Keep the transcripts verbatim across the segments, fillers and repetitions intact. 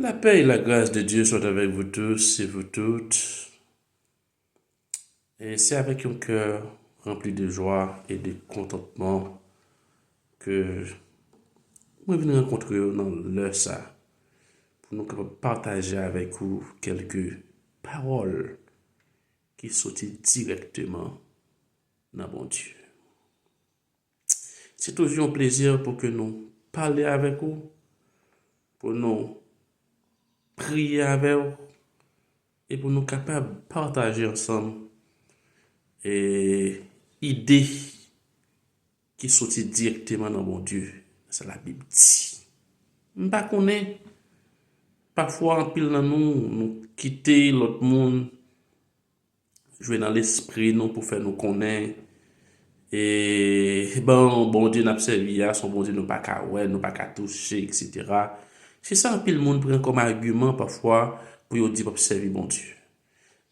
La paix et la grâce de Dieu soient avec vous tous et vous toutes. Et c'est avec un cœur rempli de joie et de contentement que mwen vin rankontre w nan lè sa pou nou kapab pataje avèk ou kèlke pawòl ki soti dirèkteman nan Bondye. Se toujou yon plezi pou ke nou pale avèk ou, pou nou priye avè w, e pou nou kapab pataje ansanm e ide ki soti dirèkteman nan Bondye, sa Labib di. M pa konnen, pafwa anpil nan nou, nou kite lòt moun jwe nan lespri nou pou fè nou konnen e bon, Bondye n ap sèvi a, se yon Bondye nou pa ka wè, nou pa ka touche, etsetera. Se sa anpil moun pran kòm agiman pafwa pou yo di yo p ap sèvi Bondye.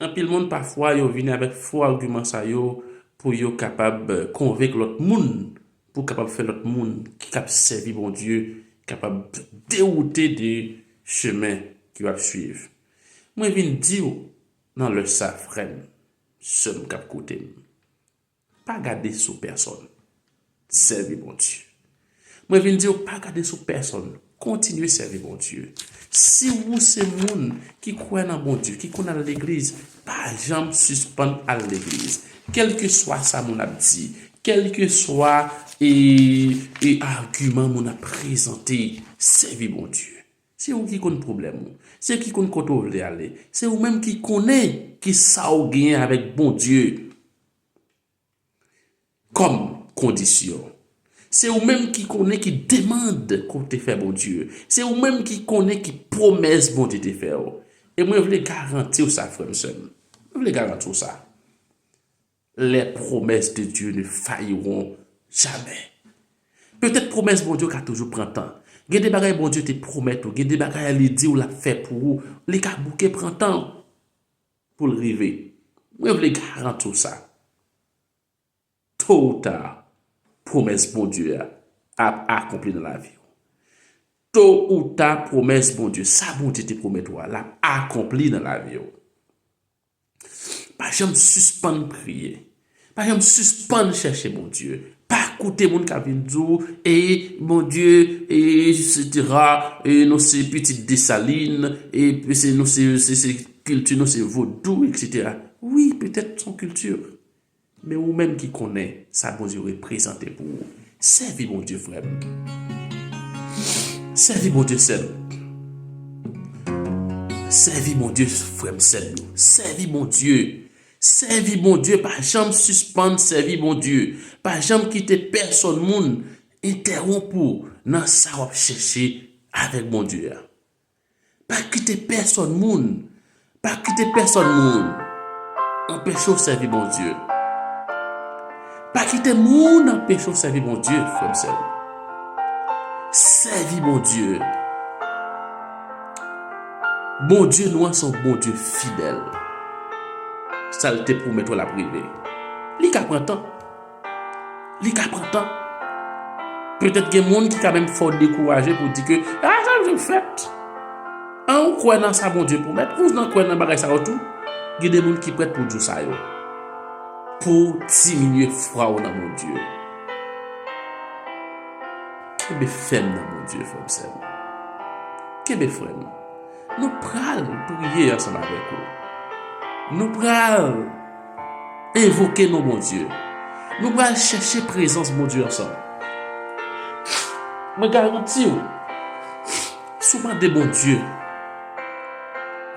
Anpil moun pafwa yo vini avèk fo agiman sa yo pou yo kapab konvenk lòt moun, pou kapab fè lòt moun ki k ap sèvi Bondye kapab dewoute de chemen ke yo ap swiv. Mwen vin di w nan lè sa, frè m, sè m k ap koute m, pa gade sou pèsonn. Sèvi Bondye. Mwen vin di w, pa gade sou pèsonn. Kontinye sèvi Bondye. Si ou se moun ki kwè nan Bondye, ki konn al legliz, pa janm sispann al legliz. Kèlkeswa sa moun ap di, kèlkeswa e, e agiman moun ap prezante, sèvi Bondye. Se ou ki konn pwoblèm ou. Se ou ki konn kote w vle ale. Se ou menm ki konnen ki sa w genyen avèk Bondye kòm kondisyon. Se ou menm ki konnen ki demann ke w te fè Bondye. Se ou menm ki konnen ki pwomès Bondye te fè w. E mwen vle garanti w sa, frè m, sè m. Mwen vle garanti w sa. Les promesses de Dieu ne failliront jamais. Petèt pwomès Bondye ka toujou pran tan. Gen de bagay Bondye te pwomèt ou, gen de bagay li di w l ap fè pou ou, li ka bouke pran tan pou l rive. Mwen vle garanti w sa. To ou ta, pwomès Bondye a ap akonpli nan lavi w. To ou ta, pwomès Bondye, sa Bondye te pwomèt ou a, l ap akonpli nan lavi w. Pa janm sispann priye. Pa janm sispann chèche Bondye. Pa koute moun k ap vin di w, e Bondye, e etsetera, e nou se pitit Desalin, e se nou se, se, se kilti nou se vodou, etsetera. Wi, petèt se yon kilti. Men ou menm ki konnen sa Bondye reprezante pou ou. Sèvi Bondye, frè m. Sèvi Bondye, sè m. Sèvi Bondye, frè m, sè m yo. Sèvi Bondye. Sèvi Bondye, pa janm sispann sèvi Bondye. Pa janm kite pèsonn moun entèwonp ou nan sa w ap chèche avèk Bondye a. Pa kite pèsonn moun, pa kite pèsonn moun anpeche w sèvi Bondye. Pa kite moun anpeche w sèvi Bondye, frè m, sè m. Sèvi Bondye. Bondye nou an se yon Bondye fidèl. Sa l te pwomèt ou l ap rive. Li ka pran tan. Li ka pran tan. Petèt gen moun ki ka menm fè w dekouraje pou di ke, a, sa p janm fèt. An ou kwè nan sa Bondye pwomèt, ou nan kwè nan bagay sa yo tou. Gen de moun ki prèt pou di w sa yo. Pou diminye fwa w nan Bondye. Kenbe fèm nan Bondye, frè m, sè m. Kenbe fèm. Nou pral priye ansanm avèk ou. Nou pral envoke non Bondye. Nou pral chèche prezans Bondye ansanm. Mwen garanti w, si w mande Bondye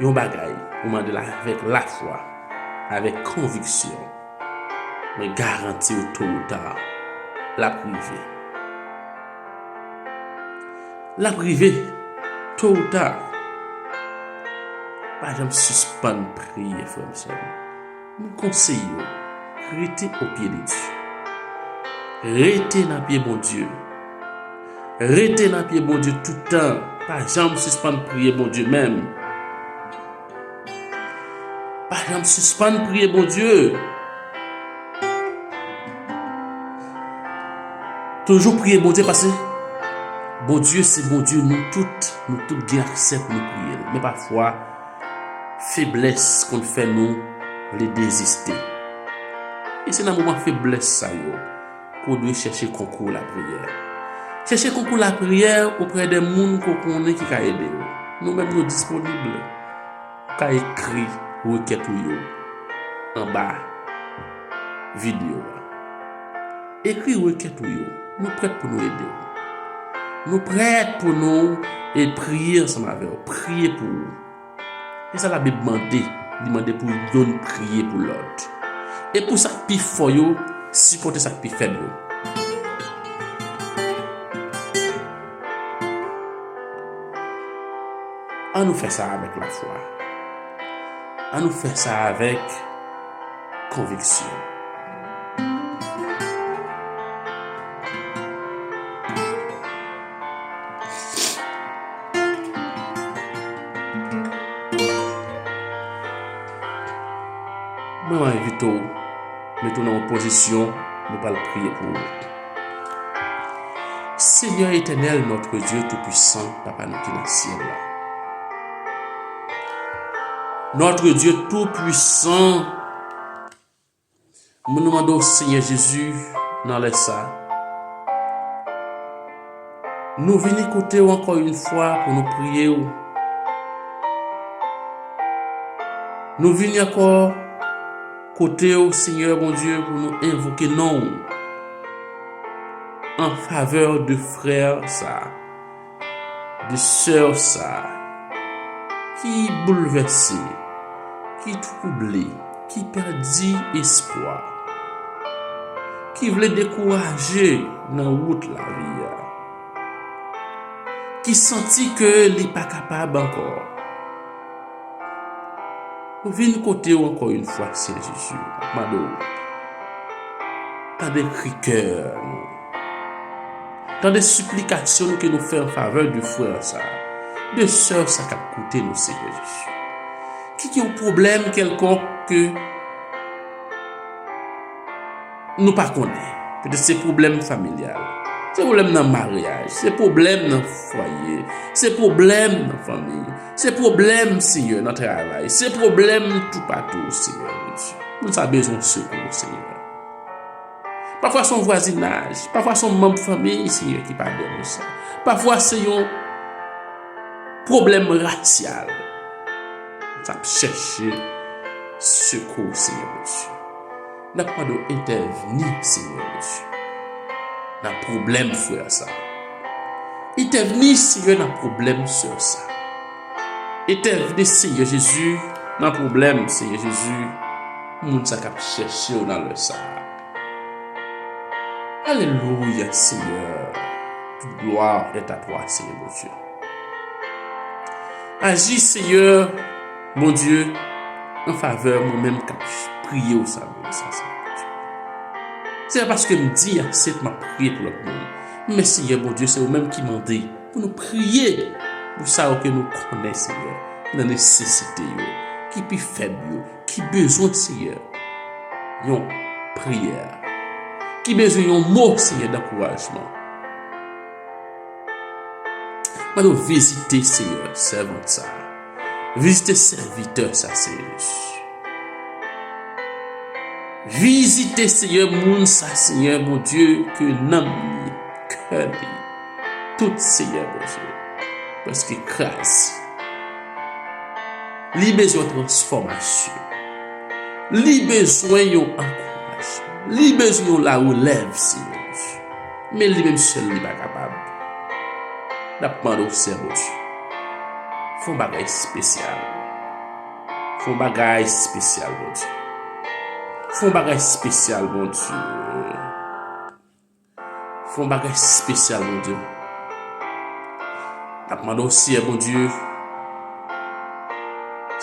yon bagay, ou mande l avèk lafwa, avèk konviksyon, mwen garanti w, to ou ta, l ap rive. L ap rive, to ou ta. Pa janm sispann priye, frè m, sè m. M konseye w, rete o pye de Dye. Rete nan pye Bondye. Rete nan pye Bondye tout tan. Pa janm sispann priye Bondye menm. Pa janm sispann priye Bondye. Toujou priye Bondye, paske Bondye se Bondye nou tout. Nou tout gen aksè pou nou priye l. Men pafwa, feblès konn fè nou vle deziste. E se nan moman feblès sa yo ke w dwe chèche konkou lapriyè. Chèche konkou lapriyè oprè de moun ke w konnen ki ka ede w. Nou menm nou disponib. Ou ka ekri rekèt ou yo anba videyo a. Ekri rekèt ou yo. Nou prèt pou nou ede w. Nou prèt pou nou e priye ansanm avè w. Priye pou ou. E sa Labib mande. Li mande pou youn priye pou lòt. E pou sa k pi fò yo, sipòte sa k pi fèb yo. An nou fè sa avèk lafwa. An nou fè sa avèk konviksyon. Mwen, mwen envite w, mete w nan yon pozisyon, nou pral priye pou ou. Seigneur éternel, notre Dieu tout-puissant, Papa nou ki nan syèl la. Notre Dieu tout-puissant, nou mande w, Senyè Jezi, nan lè sa, nou vini kote w ankò yon fwa pou nou priye w. Nou vini ankò kote w, Senyè Bondye, pou nou envoke non w an favè de frè sa, de sè sa, ki boulvèse, ki twouble, ki pèdi espwa, ki vle dekouraje nan wout lavi a, ki santi ke li pa kapab ankò. Nou vin kote w ankò yon fwa, Senyè Jezi, n ap mande w, tande kri kè nou. Tande siplikasyon nou ke nou fè an favè de frè sa, de sè sa k ap koute nou, Senyè Jezi. Ki gen yon pwoblèm kèlkonk ke nou pa konnen. Petèt se pwoblèm familyal. Se pwoblèm nan maryaj. Se pwoblèm nan fwaye. Se pwoblèm nan fanmi. Se pwoblèm, Senyè, nan travay. Se pwoblèm toupatou, Senyè Bondye. Moun sa bezwen sekou, Senyè. Pafwa se yon vwazinaj, pafwa se yon manm fanmi, Senyè, ki pa byen konsa. Pafwa se yon pwoblèm rasyal. Sa ap chèche sekou, Senyè Bondye. N ap mande w entèvni, Senyè Bondye, nan pwoblèm frè sa. Entèvni, Senyè, nan pwoblèm sè sa. Entèvni, Senyè Jezi, nan pwoblèm, Senyè Jezi, moun sa k ap chèche w nan lè sa a. Alelouya, Senyè. Tout gloire est à toi, Senyè Bondye. Aji, Senyè Bondye, an favè mwen menm k ap priye w sa, Senyè Bondye. Se pa paske m di ase m ap priye pou lòt moun. Men, Senyè Bondye, se ou menm ki mande pou nou priye pou sa yo ke nou konnen, Senyè, ki nan nesesite yo, ki pi fèb yo, ki bezwen, Senyè, yon priyè, ki bezwen yon mo, Senyè, dankourajman. Mande w vizite, Senyè, sèvant sa. Vizite sèvitè sa, Senyè Jezi. Vizite, Senyè, moun sa, Senyè Bondye, ke nanm li, kè li, tout, Senyè Bondye, prèske kraze. Li bezwen transfòmasyon. Li bezwen yon ankourajman. Li bezwen yon larelèv, Senyè Bondye. Men li menm sèl li pa kapab. N ap mande w, Senyè Bondye, fè yon bagay espesyal. Fè yon bagay espesyal, Bondye. Fè yon bagay espesyal, Bondye. Fè yon bagay espesyal, Bondye. N ap mande w, Senyè Bondye,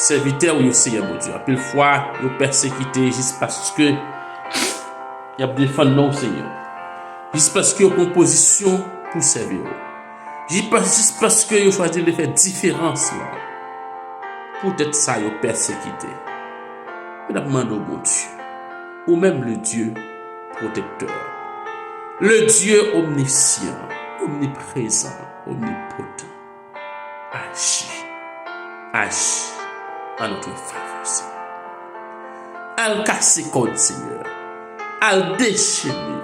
sèvitè w yo, Senyè Bondye, anpil fwa, yo pèsekite jis paske y ap defann non w, Senyè. Jis paske yo pran pozisyon pou sèvi w. Jis pas-, jis paske yo chwazi vle fè diferans lan. Poutèt sa, yo pèsekite. Men n ap mande w, Bondye, ou menm le Dieu protecteur, le Dieu omniscient, omniprezan, omnipotan, Aji. Aji an notre favè, Senyè. Al kase kòd, Senyè. Al dechene.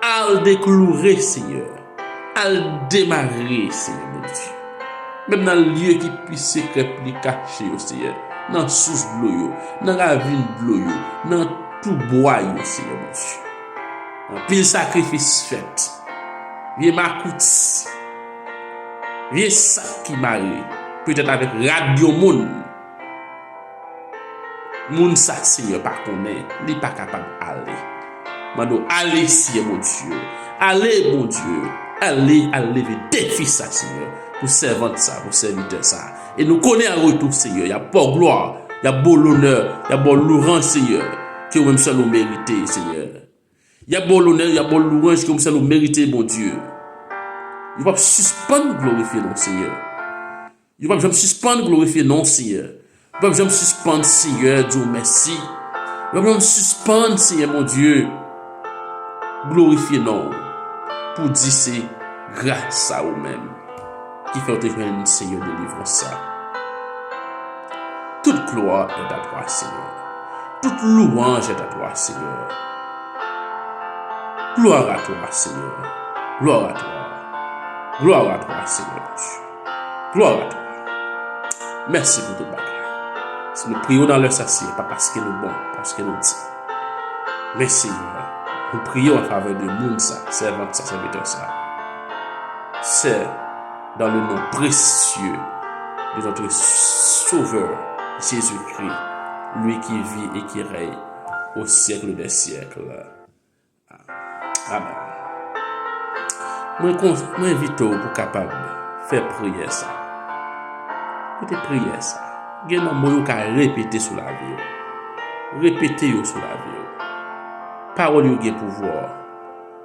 Al dekloure, Senyè. Al demare, Senyè Bondye. Menm nan lye ki pi sekrè, pi kache yo, Senyè. Nan sous dlo yo, nan ravin dlo yo, nan twou bwa yo, Senyè Bondye. Anpil sakrifis fèt. Vye makout, vye sak ki mare, petèt avèk rad yon moun. Moun sa, Senyè, pa konnen, li pa kapab ale. Mande w ale, Senyè Bondye. Ale, Bondye. Ale, al leve defi sa, Senyè, pou sèvant sa, pou sèvitè sa. E nou konnen an retou, Senyè, y ap ba w glwa, y ap ba w lonè, y ap ba w louwanj, Senyè, ke ou menm sèl ou merite, Senyè. Y ap ba w lonè, y ap ba w louwanj ke ou menm sèl ou merite, Bondye. Yo p ap sispann glorifye non w, Senyè. Yo p ap janm sispann glorifye non w, Senyè. Yo p ap janm sispann, Senyè, di w mèsi. Yo p ap janm sispann, Senyè Bondye, glorifye non w pou di se gras a ou menm ki fè w te jwenn, Senyè, delivrans sa. Toute gloire est à toi, Seigneur. Toute louange est à toi, Seigneur. Gloire à toi, Seigneur. Gloire à toi. Gloire à toi, Seigneur Dieu. Gloire à toi. Mèsi pou tout bagay. Si nou priye w nan lè sa, se pa paske nou bon, paske nou di. Men, Senyè, nou priye w an favè de moun sa, sèvant sa, sèvitè sa. C'est dans le nom précieux de notre Sauveur Jésus-Christ, lui qui vit et qui règne au siècle des siècles. Amen. Mwen kon, mwen envite w pou kapab fè priyè sa. Koute priyè sa. Gen nan mo yo ka repete sou lavi w. Repete yo sou lavi w. Pawòl yo gen pouvwa.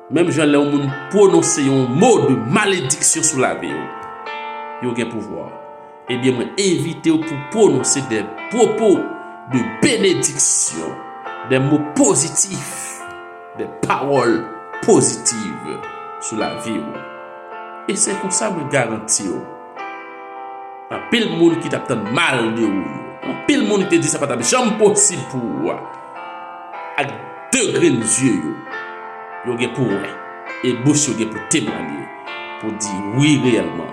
Menm jan lè yon moun pwononse yon mo de malediksyon sou lavi w, yo gen pouvwa. Ebyen, mwen envite w pou pwononse des propos de bénédiction, des mots positifs, des paroles positives sou lavi w. E se konsa mwen garanti w. Anpil moun ki t ap tann mal de ou yo, anpil moun ki te di sa pa t ap janm posib pou ou a, ak de grenn zye yo, yo gen pou wè, e bouch yo gen pou temwanye, pou di wi, reyèlman,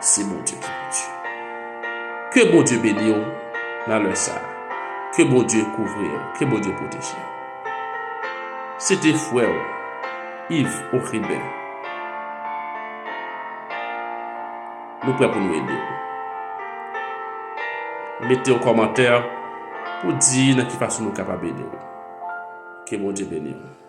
se Bondye ki Bondye. Ke Bondye beni w nan lè sa a. Ke Bondye kouvri w. Ke Bondye pwoteje w. Se te frè w, Yves Ocribin. Nou prè pou nou ede w. Mete yon kòmantè pou di nan ki fason nou kapab ede w. Ke Bondye beni w.